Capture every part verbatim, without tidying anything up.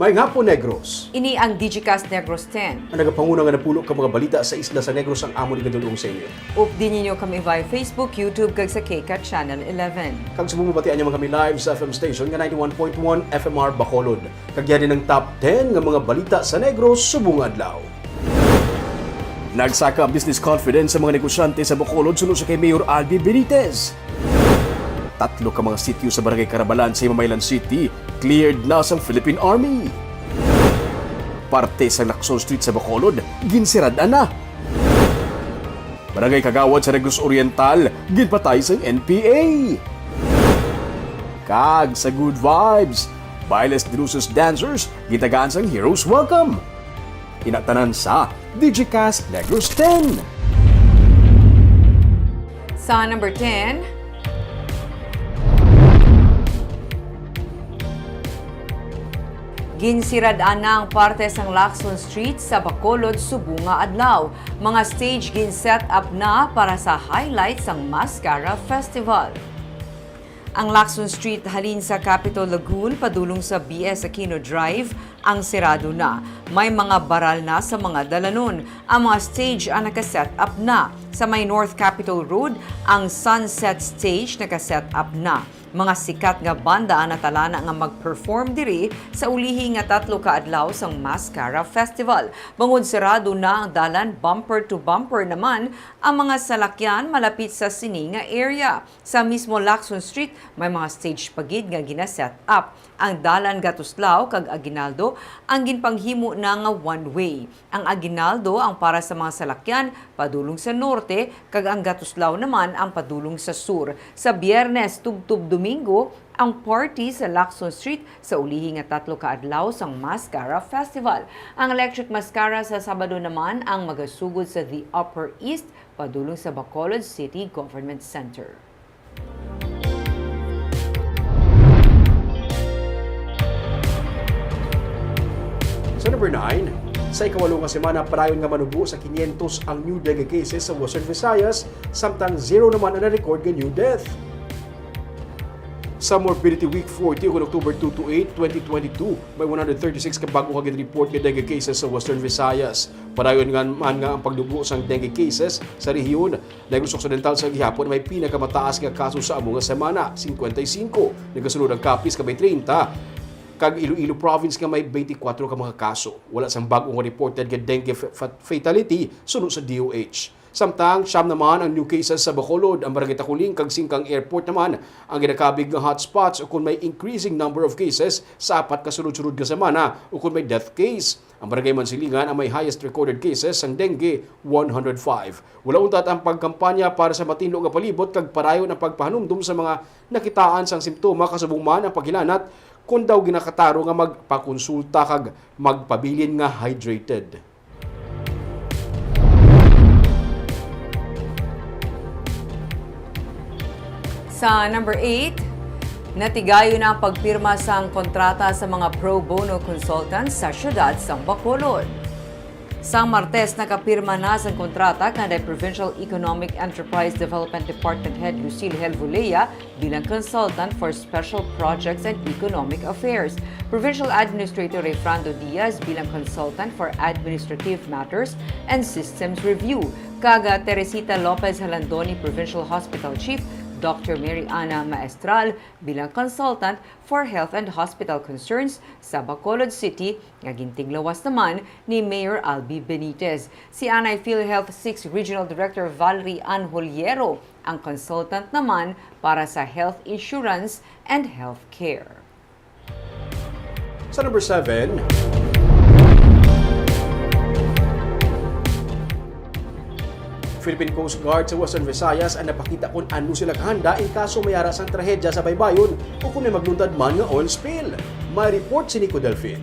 Maayong hapon, Negros. Ini ang Digicast Negros ten. Ang nagapanguna nga napulo ka mga balita sa isla sa Negros ang amon igadul-ong sa inyo. Updi ninyo kami via Facebook, YouTube, kag sa K CAT Channel eleven. Kag subong mabatian niyo man kami live sa F M station nga ninety-one point one F M R Bacolod. Kag yari ang top ten nga mga balita sa Negros subong nga adlaw. Nagsaka ang business confidence sa mga negosyante sa Bacolod suno sa kay Mayor Albi Benitez. Tatlo ka mga sitio sa Barangay Carabalan sa Himamaylan City cleared na sang Philippine Army. Parte sang Lacson Street sa Bacolod ginsirad-an na. Barangay Kagawad sa Negros Oriental ginpatay sang N P A. Kag sa Good Vibes, Bailes de Luces dancers gitagaan sang Heroes Welcome. Ina tanan sa Digicast Negros ten. Sa number ten, ginsirad-an na ang parte sang Lacson Street sa Bacolod subong nga adlaw. Mga stage gin-set up na para sa highlight sang Mascara Festival. Ang Lacson Street halin sa Capitol Lagoon padulong sa B S Aquino Drive ang sirado na. May mga baral na sa mga dalanon. Ang mga stage ang naka-set up na. Sa may North Capitol Road, ang Sunset Stage naka-set up na. Mga sikat nga banda ang natalana nga mag-perform diri sa ulihi nga tatlo ka adlaw sang Mascara Festival. Bangod sirado na ang dalan, bumper to bumper naman ang mga salakyan malapit sa sini nga area. Sa mismo Lacson Street, may mga stage pa gid nga gina-set up. Ang dalan ga Tuslao kag Aguinaldo ang ginpanghimo na nga one-way. Ang Aguinaldo ang para sa mga salakyan padulong sa norte, kag ang ga Tuslao naman ang padulong sa sur. Sa Biyernes tubtob Domingo, ang party sa Lacson Street sa ulihi nga tatlo ka adlaw sang Mascara Festival. Ang Electric Mascara sa Sabado naman ang magasugod sa The Upper East padulong sa Bacolod City Government Center. Sa number nine, sa ikawalo nga semana, padayon nga manubo sa quinientos ang new dengue cases sa Western Visayas, samtang zero naman ang na-record nga new death. Sa Morbidity Week forty, ukon October two to eight, twenty twenty-two, may one hundred thirty-six ka bag-o nga gin-report nga dengue cases sa Western Visayas. Padayon nga man nga ang pagnubo sang dengue cases sa rehiyon. Negros Occidental sa gihapon may pinakamataas nga kaso sa amo nga semana, cincuenta y cinco. Nagasunod ang Capiz nga may treinta, kag Iloilo Province nga may twenty-four ka mga kaso. Wala sang bag-o nga reported nga dengue fa-, fa-, fatality suno sa D O H. Samtang siyam naman ang new cases sa Bacolod, ang Barangay Taculing kag Singcang Airport naman ang ginakabig nga hotspots ukon may increasing number of cases sa apat ka sunod-sunod nga semana ukon may death case. Ang Barangay Mansilingan ang may highest recorded cases sang dengue, one hundred five. Wala untat ang pagkampanya para sa matinlo nga palibot kag padayon ang pagpahanumdom sa mga nakitaan sang simptoma, kasubong man ang paghilanat kon daw ginakataro nga magpakonsulta kag magpabilin nga hydrated. Sa number eight, natigayon na ang pagpirma sang kontrata sa mga pro bono consultants sa siyudad sang Bacolod. Sang Martes, nakapirma na sang kontrata kanday Provincial Economic Enterprise Development Department Head Lucille Helvolea bilang consultant for special projects and economic affairs, Provincial Administrator Rayfrando Diaz bilang consultant for administrative matters and systems review, kag Teresita Lopez Jalandoni, Provincial Hospital Chief, Doctor Mary Ana Maestral bilang consultant for health and hospital concerns sa Bacolod City, nga gintiglawas naman ni Mayor Albi Benitez. Si anay PhilHealth six Regional Director Valerie Ann Holiero ang consultant naman para sa health insurance and health care. Sa number seven, Philippine Coast Guard sa Western Visayas ang napakita kon ano sila kahanda in kaso may ara sang trahedya sa baybayon o kon may magluntad man nga oil spill. May report si Nico Delfin.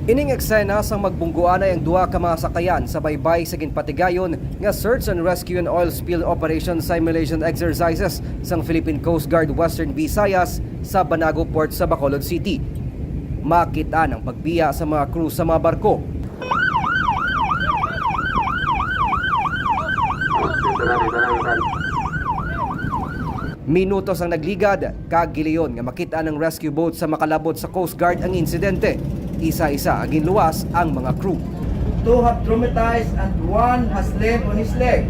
Ining eksena sang magbunggoanay ang duha ka mga sakayan sa baybay sa ginpatigayon nga Search and Rescue and Oil Spill Operation Simulation Exercises sang Philippine Coast Guard Western Visayas sa Banago Port sa Bacolod City. Makit-an ang pagbiya sa mga crew sa mga barko. Minutos ang nagligad, kag gilayon nga makit-an ang rescue boat sa makalabot sa Coast Guard ang insidente. Isa-isa ang ginluwas ang mga crew. Two have traumatized and one has limp on his leg.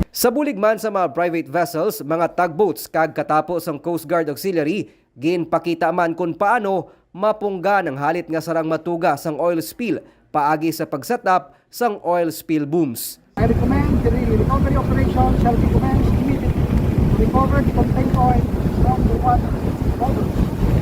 Sa bulig man sa mga private vessels, mga tugboats, kag katapo sang Coast Guard Auxiliary, ginpakita man kon paano mapunggan ang halit nga sarang matuga sang oil spill paagi sa pag-set up sang oil spill booms. I recommend the recovery operation shall be commenced immediately to recover the contained oil from the water bubbles.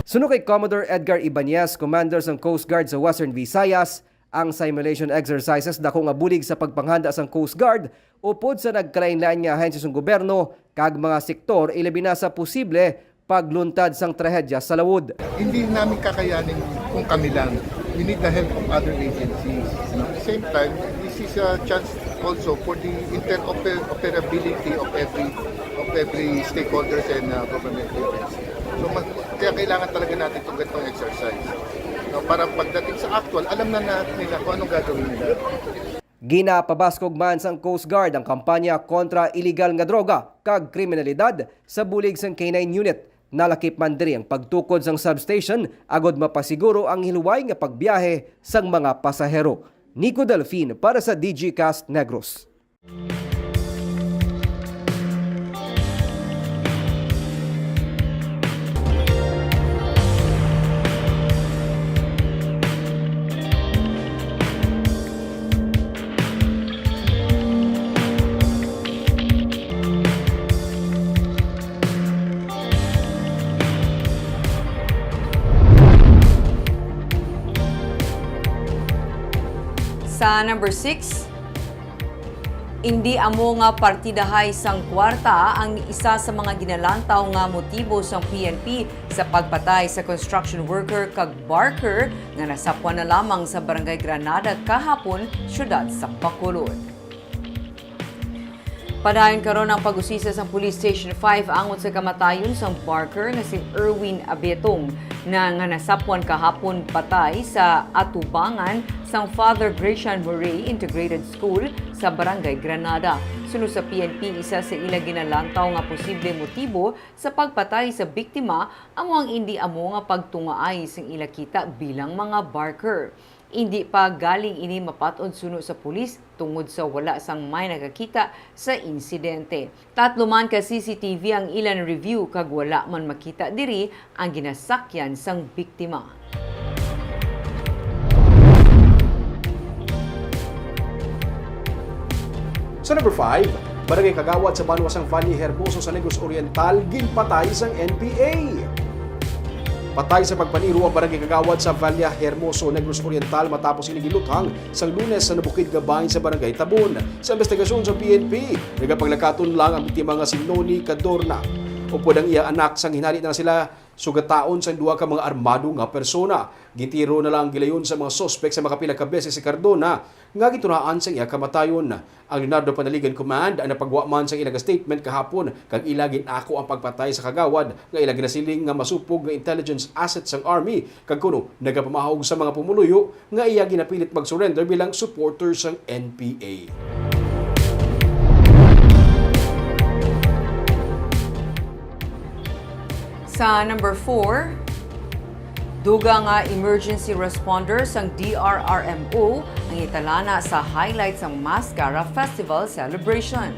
Suno kay Commodore Edgar Ibanez, Commander sang Coast Guard sa Western Visayas, ang simulation exercises dako nga bulig sa pagpanghanda sang Coast Guard upod sa nagkalainlain nga ahensya sang gobyerno kag mga sektor, ilabi na sa posible pagluntad sang trahedya sa lawod. Hindi namin kakayanin kung kami lang. We need the help of other agencies. At the same time, this is a chance also for the interoperability of every of every stakeholders and uh, government agency. So, mag- kaya kailangan talaga natin itong ganitong exercise. No, para pagdating sa actual, alam na natin nila kung anong gagawin nila. Ginapabaskog man sang Coast Guard ang kampanya kontra iligal nga droga kag kriminalidad sa bulig sang K nine unit. Nalakip man diri ang pagtukod sang substation agod mapasiguro ang hilway nga pagbiyahe sang mga pasahero. Nico Delfin para sa Digicast Negros. Sa number six, indi amo nga partidahay sang kwarta ang isa sa mga ginalantaw nga motibo sang P N P sa pagpatay sa construction worker kag barker nga nasapwan na lamang sa Barangay Granada kahapon, siyudad sang Bacolod. Padayon karon ang pag-usisa sang Police Station five angot sa kamatayon sang barker nga si Erwin Abetong, na nga nasapwan kahapon patay sa atubangan sang Father Gracian Murray Integrated School sa Barangay Granada. Suno sa P N P, isa sa ila ginalantaw nga posible motibo sa pagpatay sa biktima amo ang indi amo nga pagtungaay sang ila kita bilang mga barker. Indi pa galing ini mapat-od suno sa pulis tungod sa wala sang may nakakita sa insidente. Tatlo man ka C C T V ang ila na-review kag wala man makita diri ang ginasakyan sang biktima. Sa number five, barangay kagawad sa banwa sang Valle Hermoso sa Negros Oriental ginpatay sang N P A. Patay sa pagpaniro ang barangay kagawad sa Valle Hermoso, Negros Oriental matapos ini giluthang sang Lunes sa nabukid nga bahin sa Barangay Tabon. Sa investigasyon sa P N P, nagapanglakaton lang ang biktima nga si Noni Cadorna. Upod ang iya anak, sang hinali na sila sugataon sang duha ka mga armado nga persona. Gintiro na lang ang gilayon sa mga suspek sa makapila ka beses si Cardona nga gitunaan sang iya kamatayon. Ang Leonardo Panaligan Command ang napagwa man sang ilang statement kahapon kag ila gin-ako ang pagpatay sa kagawad nga ila ginasiling nga masupog nga intelligence asset sang Army kag kuno nagapamahog sa mga pumuluyo nga iya ginapilit mag-surrender bilang supporter sang N P A. Sa number four, dugang nga emergency responders sang D R R M O ang italana sa highlight sang Mascara Festival celebration.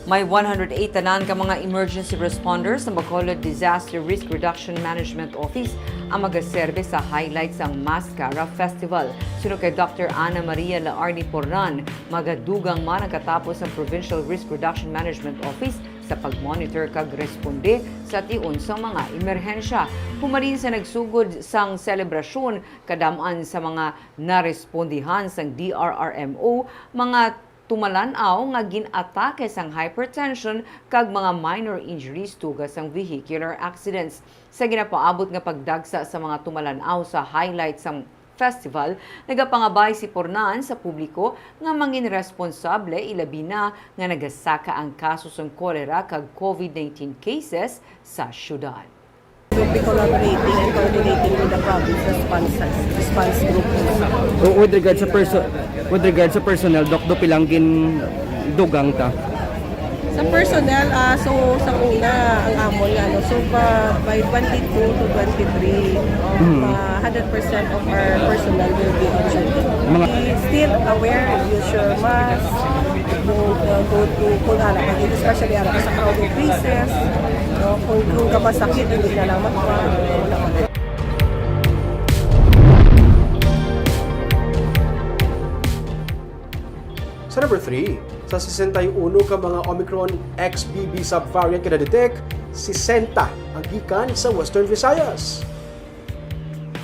May one hundred eight tanan ka mga emergency responders sa Bacolod Disaster Risk Reduction Management Office ang magaserbe sa highlight sang Mascara Festival. Suno kay Doctor Ana Maria Laarni Pornan, magadugang man ang katapos sang Provincial Risk Reduction Management Office sa pag-monitor kag responde sa tion sang mga emerhensya. Humalin sa nagsugod sang selebrasyon, kadam-an sa mga narespondihan sang D R R M O, mga tumalan-aw nga gin-atake sang hypertension kag mga minor injuries tuga sang vehicular accidents. Sa ginapaabot nga pagdagsa sa mga tumalan-aw sa highlight sang festival, nagapangabay si Pornan sa publiko nga mangin responsable, ilabi na nga nagasaka ang kaso sang kolera kag COVID nineteen cases sa syudad. We'll be collaborating and coordinating with the province response, response group. With regard sa perso- with regard sa personnel, Doc, do pilang gin dugang ta? Sa personnel, ah, so sa una, ang amon nga, ano, so pa, by twenty-two to twenty-three, Hmm. ah, hundred percent of our personnel will be on duty. Mga We still aware, use your mask, go, uh, go to, kung ano, especially ano, sa crowded places, no? Kung, kung ka masakit, hindi na lang magpa-, wala ka. Sa number three, sa sesenta y uno ka mga Omicron X B B subvariant nga na-detect, sesenta ang gikan sa Western Visayas.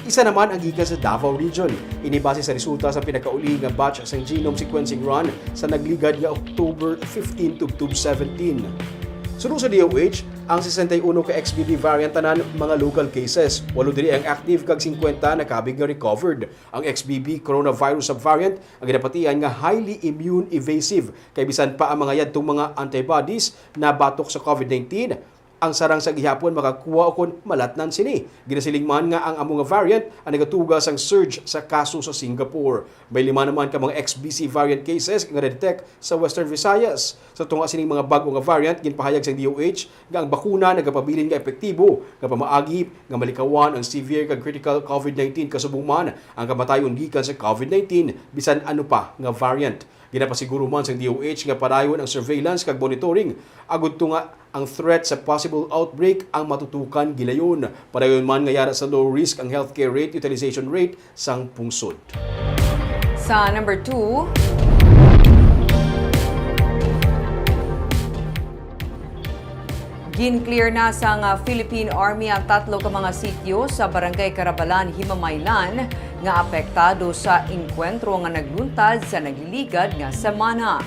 Isa naman ang gikan sa Davao Region. Ini base sa resulta sa pinakauli nga batch sang genome sequencing run sa nagligad nga October fifteen tubtob seventeen. Suno sa D O H, ang sesenta y uno ka X B B variant tanan mga local cases. Walo diri ang active kag singkwenta nakabig nga recovered. Ang X B B coronavirus subvariant ang ginapatihan nga highly immune evasive, kay bisan pa ang mga yadtong mga antibodies na batok sa COVID nineteen, ang sarang sa gihapon makakuha o kon malatnan sini. Ginasiling man nga ang amo nga variant ang nagatuga sang surge sa kaso sa Singapore. May lima naman ka mga X B C variant cases nga na-detect sa Western Visayas. Sa tunga sining mga bag-o nga variant, ginpahayag sang D O H nga ang bakuna nagapabilin nga epektibo nga pamaagi nga malikawan ang severe kag critical COVID nineteen, kasubong man ang kamatayon gikan sa COVID nineteen bisan ano pa nga variant. Ginapasiguro man sang D O H nga padayon ang surveillance kag monitoring agud to nga ang threat sa possible outbreak ang matutukan gilayon. Padayon man nga yara sa low risk ang healthcare rate utilization rate sang pungsod. Sa number two, gin-clear na sang, ah, Philippine Army ang tatlo ka mga sityo sa Barangay Carabalan, Himamaylan, nga apektado sa engkwentro nga nagluntad sa nagliligad nga semana.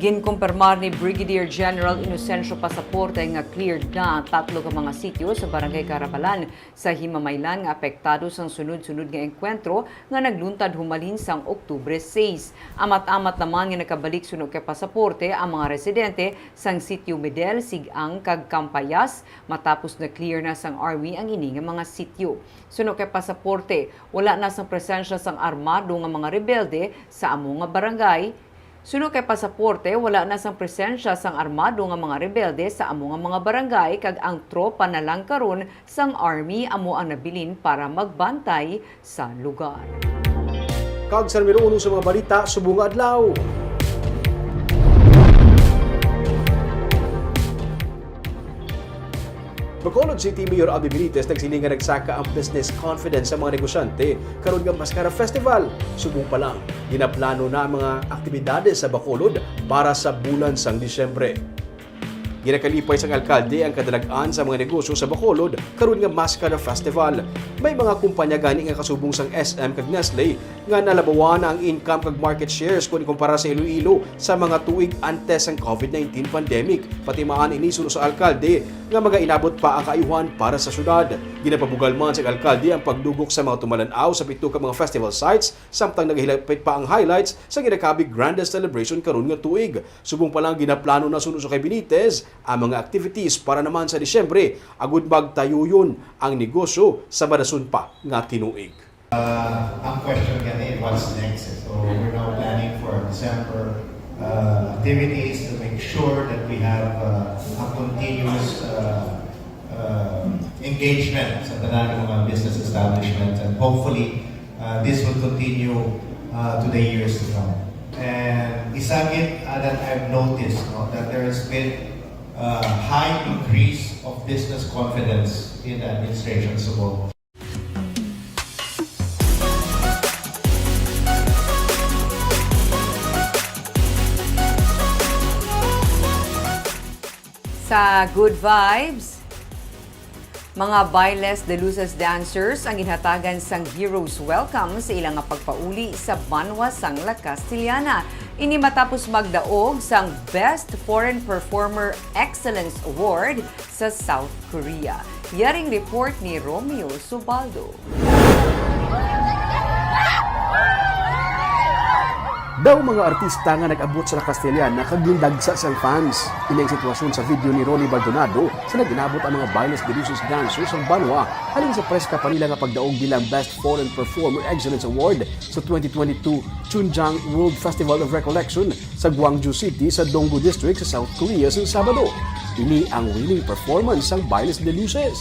Ginkumpirmar ni Brigadier General Inocencio Pasaporte nga cleared na ang tatlo ka mga sityo sa Barangay Carabalan sa Himamaylan nga apektado sang sunod-sunod nga engkwentro nga nagluntad humalin sang Oktubre sais. Amat-amat naman nga nakabalik suno kay Pasaporte ang mga residente sang Sitio Medel, Sig-ang, kag Campayas matapos na-clear na sang Army ang ini nga mga sityo. Suno kay Pasaporte, wala na sang presensya sang armado nga mga rebelde sa amo nga barangay. Suno kay Pasaporte, wala na sang presensya sang armado nga mga rebelde sa amo nga mga barangay, kag ang tropa na lang karon sang Army amo ang nabilin para magbantay sa lugar. Kag sa numero uno sa mga balita subong nga adlaw. Bacolod City Mayor Albee Benitez nagsiling nga nagsaka ang business confidence sa mga negosyante karon nga Mascara Festival. Subong pa lang, ginaplano na ang mga aktibidades sa Bacolod para sa bulan sang Disyembre. Ginakalipay sang alkalde ang kadalag-an sa mga negosyo sa Bacolod karon nga Mascara Festival. May mga kumpanya gani nga kasubong sang S M kag Nestle nga nalabawan na ang income kag market shares kon ikumpara sa Iloilo sa mga tuig antes sang COVID nineteen pandemic. Pati maan ini suno sa alkalde nga magainabot pa ang kaayuhan para sa syudad. Ginapabugal man sa alkalde ang pagdugok sa mga tumalan-aw sa pito ka mga festival sites, samtang nagahilapit pa ang highlights sa ginakabig grandest celebration karon nga tuig. Subong pa lang, ginaplano na suno sa kay Benitez ang mga activities para naman sa Disyembre, agud magtayuyon ang negosyo sa madason pa nga tinuig. Uh, ang question gani, what's next? So we're now planning for December, uh, activities to make sure that we have, uh, a continuous, uh, uh, engagement sa tanan ng mga business establishments, and hopefully, uh, this will continue, uh, to the years to come. And isa gid, uh, that I've noticed, no, that there has been, uh, high increase of business confidence in the administration. So, sa Good Vibes, mga Bailes de Luces dancers ang ginhatagan sang heroes welcome sa ila nga pagpauli sa banwa sang La Castellana. Ini matapos magdaog sang Best Foreign Performer Excellence Award sa South Korea. Yaring report ni Romeo Subaldo. Daw mga artista nga nag-abot sa La Castellana kag gindagsa sang fans. Ini ang sitwasyon sa video ni Ronnie Baldonado sa nag-inabot ang mga Bailes de Luces dancers sang banwa halin sa preska pa nila nga pagdaog bilang Best Foreign Performer Excellence Award sa twenty twenty-two Chunjang World Festival of Recollection sa Gwangju City sa Donggu District sa South Korea sang Sabado. Ini ang winning performance sang Bailes de Luces.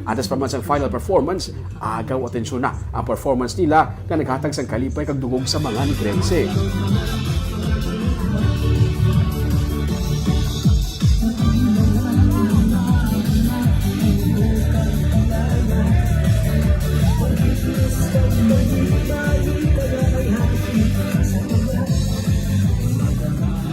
Antes pa man sang final performance, agaw atensyon na ang performance nila nga naghatag sang kalipay kag dungog sa mga Negrense.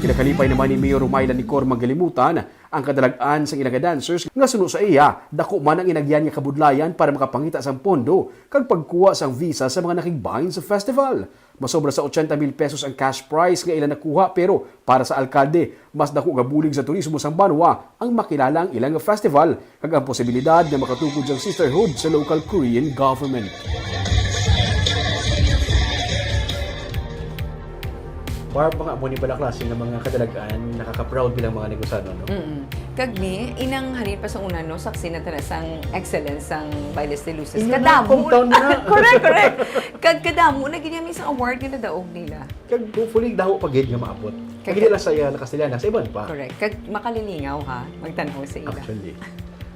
Kinakalipay naman ni Mayor Rumayla Nicor Manggalimutan ang kadalag-an sang ila nga dancers nga suno sa iya, dako man ang inagyan nga kabudlayan para makapangita sang pondo kag pagkuha sang visa sa mga nakigbahin sa festival. Masobra sa ochenta mil pesos ang cash prize nga ila nakuha, pero para sa alkalde, mas dako nga bulig sa turismo sang banwa ang makilala ang ila nga festival kag ang posibilidad nga makatukod sang sisterhood sa local Korean government. Barb, mga amo ni bala klase nga mga kadalag-an, nakaka-proud bilang mga Negosano, no? Mm. Kag mi, inang halin pa sa una, no, saksi na tana sang excellence sang Bailes de Luces. Inyo na, Kadamo. Hometown na. Correct, correct. Kag kadamo na gid mi sa award nga nadaog nila. Kag hopefully, daho pa gid nga maabot. Kag Kag hindi lang sa iya na Castellana, sa iban pa. Correct. Kag makalilingaw, ha, magtanaw sa ila. Actually.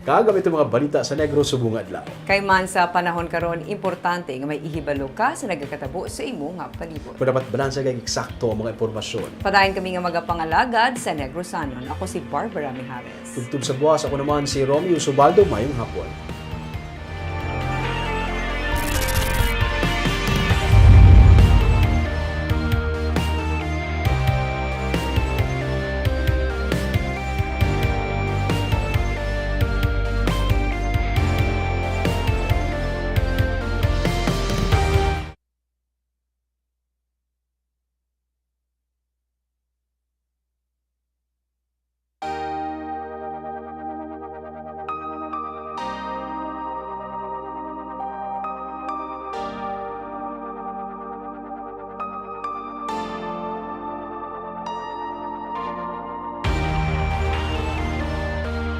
Kag ang ito mga balita sa Negros subong adlaw. Kay man sa panahon karon, importante nga may ihibalo ka sa nagakatabo sa imo nga palibot. Kung dapat balanse kag eksakto ang mga impormasyon. Padayon kami nga magapangalagad sa Negrosanon. Ako si Barbara Mijares. Tubtob sa buwas, ako naman si Romeo Subaldo. Mayong hapon.